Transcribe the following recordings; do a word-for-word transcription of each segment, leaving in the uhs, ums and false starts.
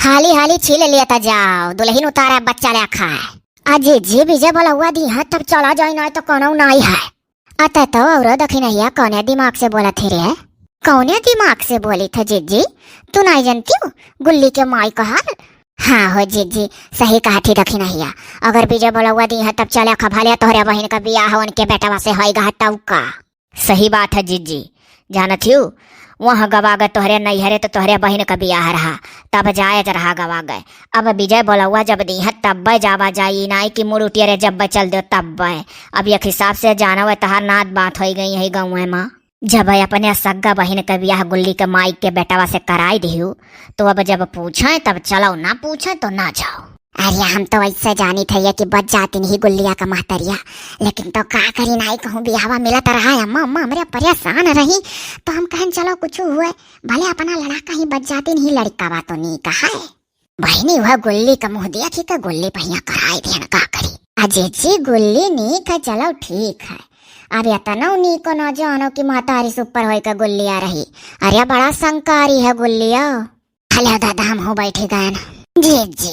हाली हाली छील लेता जाओ, दुलहिन उतारे बच्चा लेखा है। आ जिज्जी, बिजय बोलौआ दिहे तब चला जाई, नाहीं तो कौनो नाहीं है। अतै तो औरो दखिनहिया कौने दिमाग से बोलत ही रे? कौने दिमाग से बोलित है जिज्जी? तू नाहीं जनतिउ गुल्ली के माई क हाल? हाँ हो जिज्जी, सही कहत ही दखिनहिया। अगर बिजय बोलौआ दिहे तब चले ख, भले तोहरे बहिन क बियाह उनके बेटवा से होइगा तब का। सही बात है जिज्जी। जानत हिउ, वहाँ गवा ग तोहरे नैहरे तो तोहरे बहिन क बियाह रहा, तब जायज रहा गवा गए। अब बिजय बोलौआ जब दिहे तब्बै जावा जाई, नाहीं कि मुड़ उठिया रे जब्बै चल देउ तब्बै। अब एक हिसाब से जानव तहार नात बात होइ गई है गौवे मा। जब अपने सग्गा बहिन क बियाह गुल्ली क माई के बेटवा से कराई दिहु, तो अब जब पूछे तब चलो, ना पूछे तो ना जाओ। अरे हम तो ऐसे जानित है कि बच जातिन ही गुल्लिया क महतरिया, लेकिन तो का करी, नाहीं कहूँ बियाहवा मिलत रहा है अम्मा, अम्मा हमरे परेशान रही, तो हम कहन चलो कुछ हुए, भले अपना लड़का ही बच जातिन ही, लड़का बा तो नीक है। बहिनी, वह गुल्ली क मुँह देखि क गुल्ली पहिया कराई देन, का करी। आ जिज्जी, गुल्ली नीक है, चलो ठीक है। अब एतनो नीको न जानो कि महतारी से ऊपर होई क गुल्लिया रही। अरे बड़ा संकारी है गुल्लिया। हेलो दादा, हमहू बैठी गएन। जिज्जी,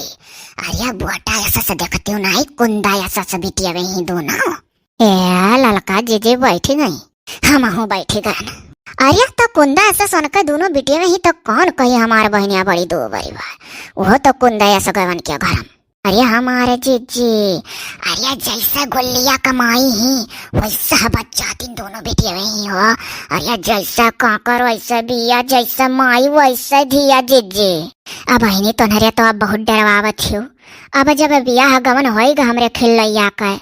अरे बोटा ऐसा से देखतिउ नाहीं, कुंदा ऐसा से बिटिया वही दोनों। ए ललका जिज्जी बैठी गई, हमहू बैठी गएन। अरे तो कुंदा ऐसा से उनके दोनों बिटिया वही तो कौन कही हमार बहिनिया बड़ी दो बड़ी बा। वो तो कुंदा ऐसा गवन के घर में। अरे हमारे जिज्जी, अरे जैसे गुल्लिया क माई ही, वैसे बच जातिन दोनों बिटिया वही हो। अरे जैसे काकर वैसे बिया, जैसे माई वैसे धिया जिज्जी। अब बहिनी तोहरे तो अब बहुत डरवावत हिउ। अब जब बियाह गवन होइगा हमरे खिल्लैया क,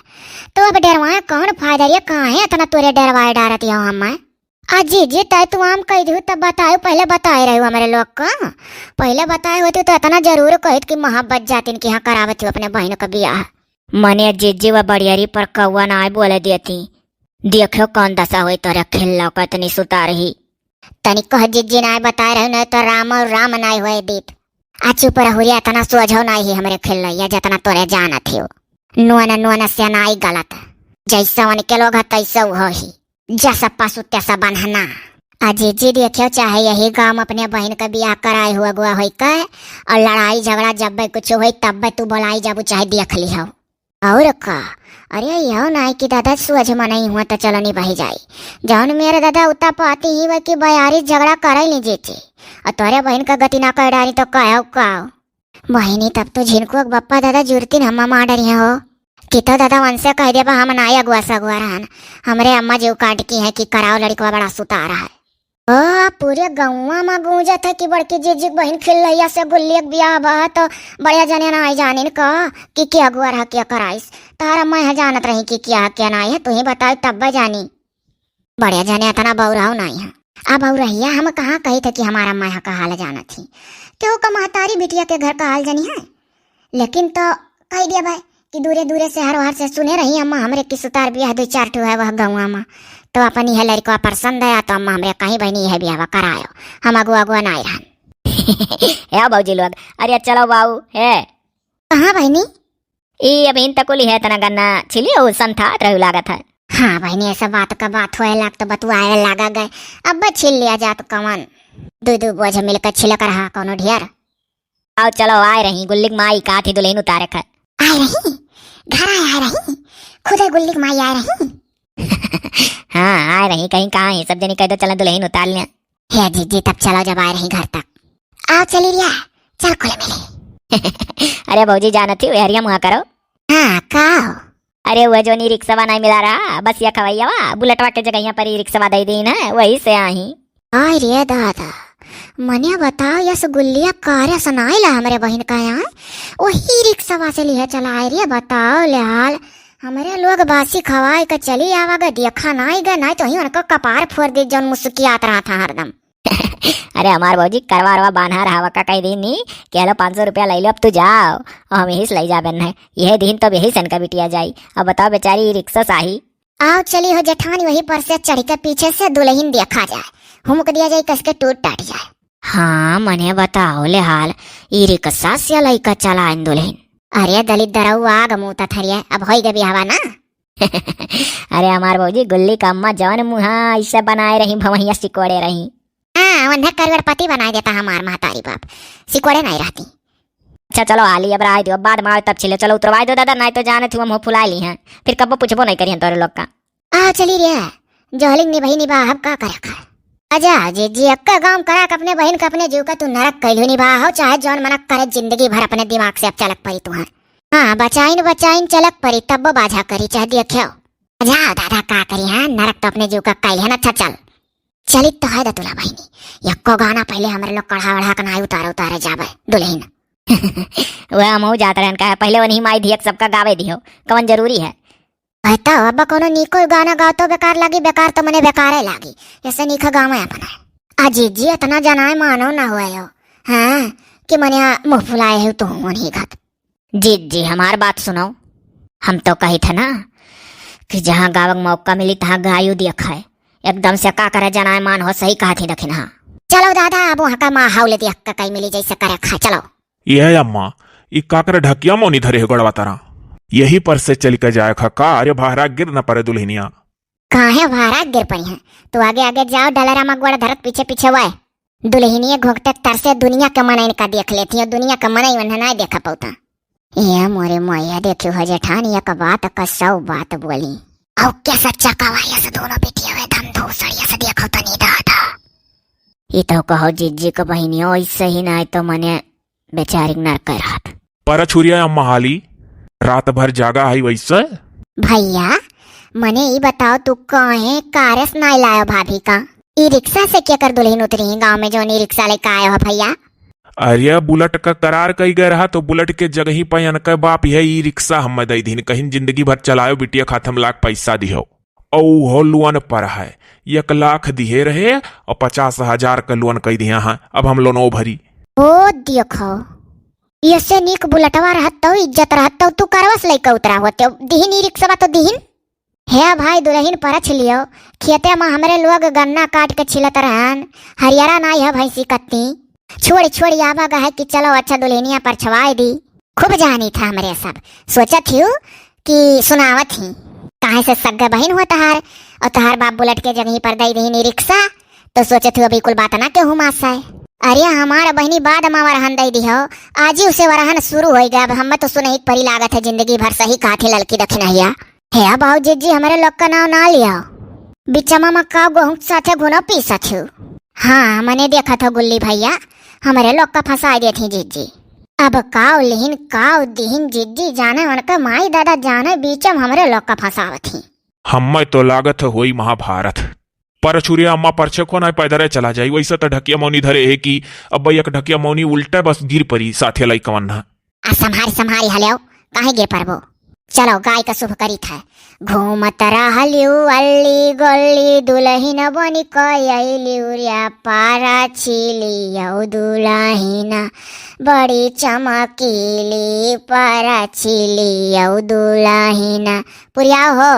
तो अब डरवाए कौन फायदा रे? काहे एतना तोरे डरवाए डारत हिउ हमें? आ जिज्जी, तै तू आम कहि दिहु तब बताए, पहिले बताए रहिउ हमरे लोग क। पहिले बताए होतिउ तो एतना जरूर कहित कि महब्बत जातिन के यहाँ करावत हिउ अपने बहिन क बियाह। मने जिज्जी, वह बड़ियारी पर कौआ नाहीं बोले देती। देखियो कौन दशा होई तोरे खिल्ला क, इतनी सुतार ही। तनी कह जिज्जी, नाहीं बताए रहिउ, नाहीं तो राम और राम नाहीं होए दीत। आ चुप रहुरिया, एतना सोझो नाहीं ही हमरे खिल्लैया जेतना तोरे जानत हिउ। नुअन नुअन से नाहीं गलत, जैसा उनके लोग है तैसा उहो ही। जैसा पशु तैसा बन्हना। आ जिज्जी देखियो, चाहे यही गाँव में अपने बहिन क बियाह कराए हुआ अगुआ होई के और लड़ाई झगड़ा जब्बे कुछ होई तब्बे तू बोलाई जाबू, चाहे देख लिहो। और का? अरे यहो नाहीं कि दादा सोझ मनई हुआ तो चलनी बही जाई। जौन मेरे दादा उता पाती ही वह कि बयारी झगड़ा करे ली जिज्जी। और तोरे बहिन क गति ना कर डारी तो कहो का? बहिनी, तब तो झिनकुआ क बप्पा दादा जुरतिन हम्मा मार डरिया हो। कि तो दादा उनसे कह देबा हम नाहीं अगुआ सगुआ रहन। हमरे अम्मा जी काट की है कि कराओ लड़कवा बड़ा सुतार है। ओ, पूरे गौवा मा गूंजत है कि बड़की जिज्जी क बहिन खिल्लैया से गुल्ली क बियाह बा, तो बढ़िया जने नाहीं जानिन का कि के अगुआ रहा, के कराइस। तारा मैं है जानत रही कि क्या है, क्या नाहीं है, तू ही बताओ तब जानी। बढ़िया जने एतना बौराव नाहीं है। अब बौरहिया हम कहाँ कही थे कि हमारा मैं का हाल जानत ही। केहू क महतारी बिटिया के घर क हाल जानी है। लेकिन तो कह दिया भाई कि दूरे दूरे से हर हर से सुने रही अम्मा हमरे कि सुतार बियाह दो चार ठो है वह गौवा मा। तो अपन यह लड़कवा पसंद आया तो अम्मा हमरे कहीं बहिनी यह बियाह करायो। हम अगुआ अगुआ नाहीं रहन। ए भौजी लोग, अरे चलो बाऊ, है। कहाँ बहिनी? ई अबहिन तक कुली है तना गन्ना छिली हो संथात रहू लागत है। हाँ बहिनी, ऐसा बात का बात होए लाग तो बतुआए लागा गए। अब छिल लिया जात कवन? दू दू बोझ मिलकर छिलक रहा कौनो ढेर। आओ चलो, आए रही गुल्लिक माई का थी दुल्हन उतारे खर। आए रही? घर आए, आए रही? खुदे गुल्लिक माई आए रही? हाँ, आए रही, कहीं कहाँ है? सब जनी कह दो चलो दुल्हन उतार लिया। हे जीजी, तब चलो जब आए रही घर तक। आओ चली रिया, चल खुले मिले। अरे भौजी जानत ही, हरिया मुहा करो। हाँ, का हो? अरे वो जो नी रिक्शा नाहीं मिला रहा, बस ये खवैया वा, बुलेटवा के जगह यहाँ पर ही रिक्शा दे दीन है, वही से आई। आय रे दादा, मने बताओ, यस गुल्लिया कारे सनाइला हमरे बहिन का यहाँ, वही रिक्शवा से लिहे चला आय रे, बताओ ले हाल। हमरे लोग बासी खवाए के चली आवा गे, देखा नाहीं गे, नाहीं तो ही उनका कपार फोड़ दे, जौन मुस्कियात रहा था हरदम। अरे हमार भौजी करवा रवा बान्हा रहा वका कह दीनी कि हेलो पाँच सौ रुपया ले लो, अब तू जाओ, और हम यही से ले जाबे न है, यह दिन तो यही से इनका बिटिया जाई। अब बताओ बेचारी, ई रिक्शा साही। आओ चली हो जेठानी, वही पर से चढ़ के पीछे से दुल्हन देखा जाए, हुमुक दिया जाए, कस के टूट टाट जाए। हाँ, मने बताओ ले हाल, ई रिक्शा से लइका चलाइन दुल्हन। अरे दलित दरऊ आग मुँह तथरिया, अब होई गे बियाहवा ना। अरे हमार भौजी गुल्ली का अम्मा जौन मुँहा ऐसे बनाए रही, भवैया सिकोड़े रही। हाँ, वंधा करोड़पति बनाए देता हमार महतारी बाप, सिकोड़े नाहीं रहती। अच्छा चलो हाली, अब रहाई दियो, बाद में आवे तब छिले। चलो उतरवाई दो दादा, नाहीं तो जाने थी हम हो फुलाई ली हैं, फिर कब्बो पूछबो नाहीं करिहन तोरे लोग का। आ चली रे, जोहलिंग निभई निभा, अब का करे खा। अजा जीजी, अक्का गाँव करा के अपने बहिन के अपने जीव का तू नरक कैलू निभा हो, चाहे जौन मनक करे जिंदगी भर अपने दिमाग से अब चलक परी तुहार। हाँ, बचाइन बचाइन चलक परी, तब्बो बाझा करी, चाहे देखियो। अजा दादा का करी, हाँ, नरक तो अपने जीव का कैल है ना। अच्छा चल, चलित तो है दतुला बहिनी, यक्को गाना पहिले हमरे लोग कढ़ा वढ़ा के नाई उतारे उतारे जाबे दुलहिन। वह हमहू जात रहन का है, पहिले वनही माई धियक सबका गावे दिहो, कवन जरूरी है। अरे तो अब कौनो नीको गाना गाओ तो बेकार लागी, बेकार तो मने बेकारे लागी, ऐसे नीक गावे अपना। आ जीजी इतना जनाए मानो ना हुए हो, हाँ, कि मने मुँह फुलाए हो तू वनही घत। जीजी हमार बात सुनो, हम तो कही थे ना कि जहाँ गावक मौका मिली तहाँ गायु दिया खाए। एकदम से का करे जनाए मान हो, सही कहा थी दखिन। हाँ चलो दादा, अब वहाँ का माहौल दिया का कहीं मिली जैसे करे खाए, चलो। ये अम्मा, ई का करे ढकिया मौनी धरे हो गड़वा तारा? यही पर से चल के जाए खा का? अरे भारा गिर न पड़े दुलहिनिया। काहे भारा गिर पड़ी है? तू आगे आगे जाओ, डलरा मा गोड़ धरत पीछे पीछे वाए। दुलहिनिया घोंघटे तर से दुनिया के मनई इनका देख लेती है, दुनिया के मनई वन्हे नाई देखा पौता। ये मोरे मोया देखियो हो जेठान, एक बात का सौ बात बोली। औ के सच्चा कवाया से दोनों बेटिया वे धम धूसड़िया से देखो तनी दादा। ई तो कहो जीजी के बहिनियो, ऐसे ही नाई तो मने बेचारी के नरक रहत। पर छुरिया अम्मा हाली, रात भर जागा है वैसे? भैया, मने ई बताओ, तू काहे कारस नाई लायो भाभी का? ई रिक्शा से केकर दुलहिन उतरी ही गाँव में, जौन ई रिक्शा लेके आयो है भैया? अरे, बुलेट का करार कई गए रहा, तो बुलेट के जगही पे इनके बाप यह ई रिक्शा हमें दई दीन, कहिन जिंदगी भर चलायो बिटिया खाते हम लाख पैसा दिहो। औ हो लोन पर है, एक लाख दिहे रहे और पचास हजार का लोन कई दिया है, अब हम लोनो भरी। ओ देखो, ये से नीक बुलेटवा रहत तो इज्जत रहत तो तू करवस लइका उतरा होते, दिहिन ई रिक्शा तो दिहिन। हे भाई दुलहिन परछ लियो, खेते मा हमरे लोग गन्ना काट के छिलत रहन, हरियरा नाई है भैंसी कत्ती। छोड़ छोड़ आवा गहे कि चलो अच्छा दुलहिनिया परछवाए दी। खूब जानी था हमरे सब, सोचत हियो कि सुनावत ही। काहे से सग्गे बहिन हुआ तहार, और तहार बाप बुलेट के जगही पर दई दीन ई रिक्शा, तो सोचत हियो अभी कुल बात ना केहू मासा है। अरे हमार बहिनी बाद मा वरहन दई दिहो, आजी उसे वरहन शुरू होई गया। अब हमें तो सुनही के परी लागत है जिंदगी भर, सही कहा थी ललकी दखिनहिया। हे बाऊ जीजी, हमरे लोग का नाव ना लिया। बिचमा मा का गोहूं के साथे घुनो पीसत हो? हाँ, मने देखत हो गुल्ली भैया, हमरे लोग का फंसाई देत ही जीजी। अब काव लिहिन काव दिहिन जीजी जाने, उनका माई दादा जाने, बीच में हमरे लोग का फंसावत ही। हम्मे तो लागत होई महाभारत। पर छुरिया अम्मा परछे को ना पैदल चला जाई, वैसे तो ढकिया मौनी धरे है कि अब एक ढकिया मौनी उल्टे बस गिर परी साथे लइकवन ना। आ संभारी संभारी हलेव, काहे गिर परबो? चलो गाय का शुभ करी था। घूमत रहलिउ अल्ली गल्ली, दुलहिन बनि क अइलिउ रे, परछी लियउ दुलहिन बड़ी चमकीली, परछी लियउ दुलहिन। पुरियाओ हो।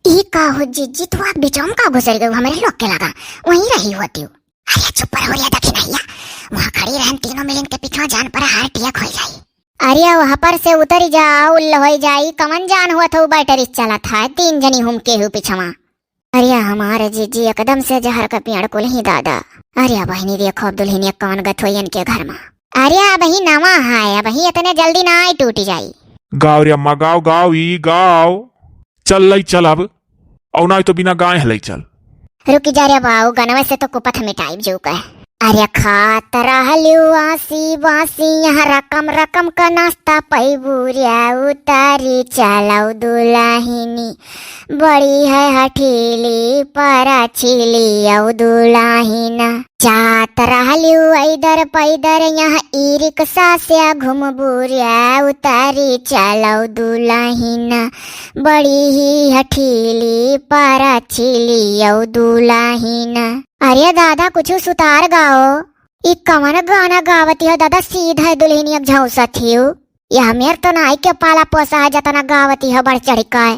ई का हो जीजी, तू आप बिचौम का घुसर गयू हमरे लोग के लगा, वहीं रही होतिउ। अरे चुप रहो रे दखिनहिया, वहाँ खड़ी रहन तीनों मिलिन के पीछा जान पर हार्ट अटैक हो जाई। अरे वहाँ पर से उतरी जा, उल्ल होई जाई, कमन जान हुआ था बैटरी चलत है, तीन जनी हुमके हु पिछवा। अरे हमारे जीजी एकदम से जहर का पेड़ कुल ही दादा। अरे बहिनी देखो अब दुलहिनिया कमन गत होई इनके घर मा। अरे अबही नवा है, अबही इतने जल्दी ना आई टूटी जाई। गाव रे अम्मा गाव, गाव ई गाव। चल लई चल अब, औ नाई तो बिना गाय हलई चल। रुकी जा रे बाऊ, गनवे से तो कुपथ मिटाइब जो कह। अरे खात रहलिउ आसी बासी, यहाँ रकम रकम का नाश्ता पैबू रे, उतारी चलउ दुलहिनी बड़ी है हठीली, परछी लियउ दुलहिन। जात रहलिउ ऐदर पैदर, यहाँ ई रिक्शा से घुमबू रे, उतारी चलउ दुलहिन बड़ी ही हठीली, परछी लियउ दुलहिन। अरे दादा, कुछ सुतार गाओ। ई कवन गाना गावत हो दादा, सीधा दुलहिनिया झौंसत हियो। यह मेर तो नाई के पाला पोसा है, जतना गावत हो बढ़ चढ़ के।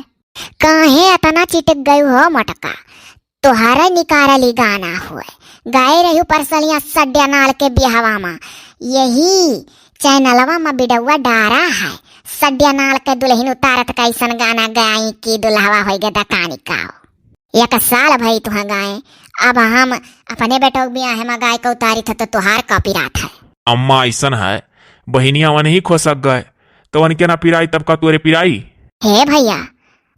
काहे अतना चिटक गयू हो मटका? तोहरे निकारल ई गाना हुए, गाए रही परसलिया सड्यानाल के बियाहवा मा। यही चैनलवा मा बिडौआ डारा है, सड्यानाल के दुलहिन उतारत कैसन गाना गाई कि दुलहवा होई गे दकानी काव। एक साल भई तुहा गाए, अब हम अपने बेटो के बियाहे मा गाय के उतारी थे तो तुहार कॉपीराइट है। अम्मा ऐसन है, बहिनिया वनही खोसक गए, तो वनके ना पिराई, तब का तोरे पिराई? हे भइया,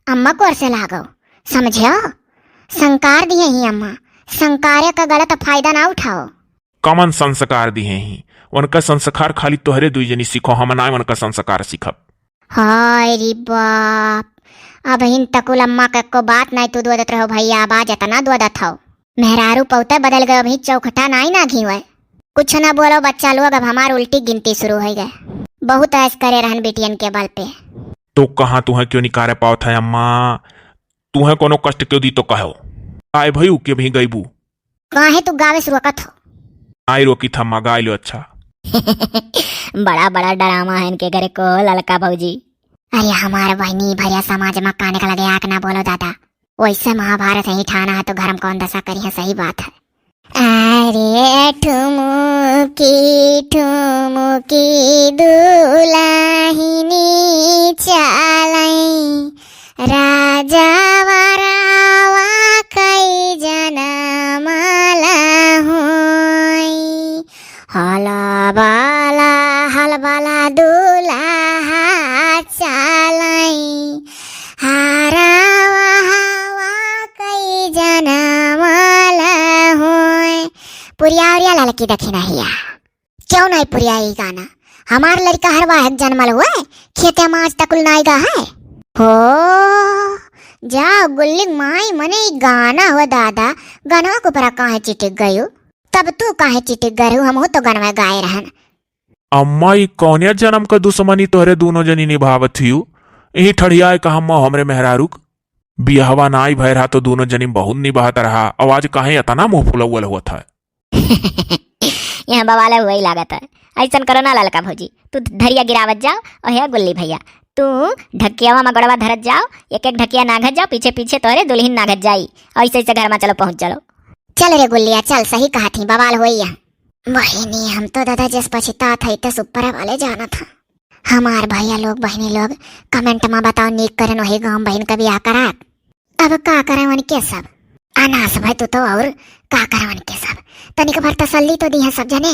अम्मा कोर से लागो, समझ्यो? संकार दिहे ही अम्मा, संकारे का गलत फायदा ना उठाओ। कमन संस्कार दिहे ही? वनका संस्कार खाली तोहरे दुई जनी सीखो, हम नाय वनका संस्कार सीखब। हाय रे बाप, अबहिन तकुल अम्मा का एको बात नाय तू दोदत रहो भइया, अब आज एतना दोदत हो। मेहरारू पौते बदल गयो, अबहिन चौखटा नाय ना घीवे। कुछ ना बोलो बच्चा लोग, अब हमार उल्टी गिनती शुरू होइ गए। बहुत ऐश करे रहन बिटियन के बल पे। तो कहाँ तुहें क्यों निकारे पावत है अम्मा? तुहें कोनो कष्ट क्यों दी तो कहो। आए भइयू के भी गईबू। काहे तू गावे से रोकत हो? आई रोकी था, मगा लो। अच्छा। बड़ा बड़ा डरामा है इनके घरे को, ललका भौजी। अरे हमार बहिनी भरिया समाज मा काने का लगे आक ना बोलो दादा। वैसे महाभारत ही ठाना है तो घर मा कौन दशा करी है, सही बात है। अरे ठुमुकी ठुमुकी दुलहिनी चालई, राजा वरावा कई जनम ला होई। हलबला हलबला दुलहा चालई, हरावा हवा कई जनम ला होई। पुरिया उरिया ललकी दखिनहिया। क्यों नहीं पुरिया ई गाना? हमार लड़का हरवाहक जनमल हुए, खेते मा आज तकुल नाई गा है। हो, जा गुल्ली माई मने ई गाना हुआ दादा, गनवा के ऊपरा काहे चिटिक गयू? तब तू काहे चिटिक गरू? हमहू तो गनवा गाए रहन। अम्मा, ई कौने जनम का दुश्मनी तोहरे दूनो जनी निभावत हियू? यही ठड़ियाए का अम्मा हमरे मेहरारू क बियाहवा नाई भय रहा तो दूनो जनी बहुत निभात रहा, आवाज काहे एतना मुंह फुलौल होत है? यहाँ बवाले हुआ ही लागत है। ऐसन करो ना ललका भौजी, तू धरिया गिरावत जाओ और हे गुल्ली भैया, तू ढकियावा मा गोड़वा धरत जाओ, एक एक ढकिया नाघत जाओ, पीछे पीछे तोहरे दुल्हिन नाघत जाई। ऐसे ऐसे घर मा चलो पहुँच चलो। चल रे गुल्लिया चल, सही कहा थी, बवाल होई यहाँ। बहिनी हम तो दादा जस पछितात है तस ऊपर वाले जानत है। हमार भैया लोग बहिनी लोग comment मा बताओ, नीक करन वही गाँव बहिन का बियाह करात। अब का करे उनके सब? अनास भाई तू तो और का करे उनके सब? तनिक भर तसल्ली तो दिहे सब जने।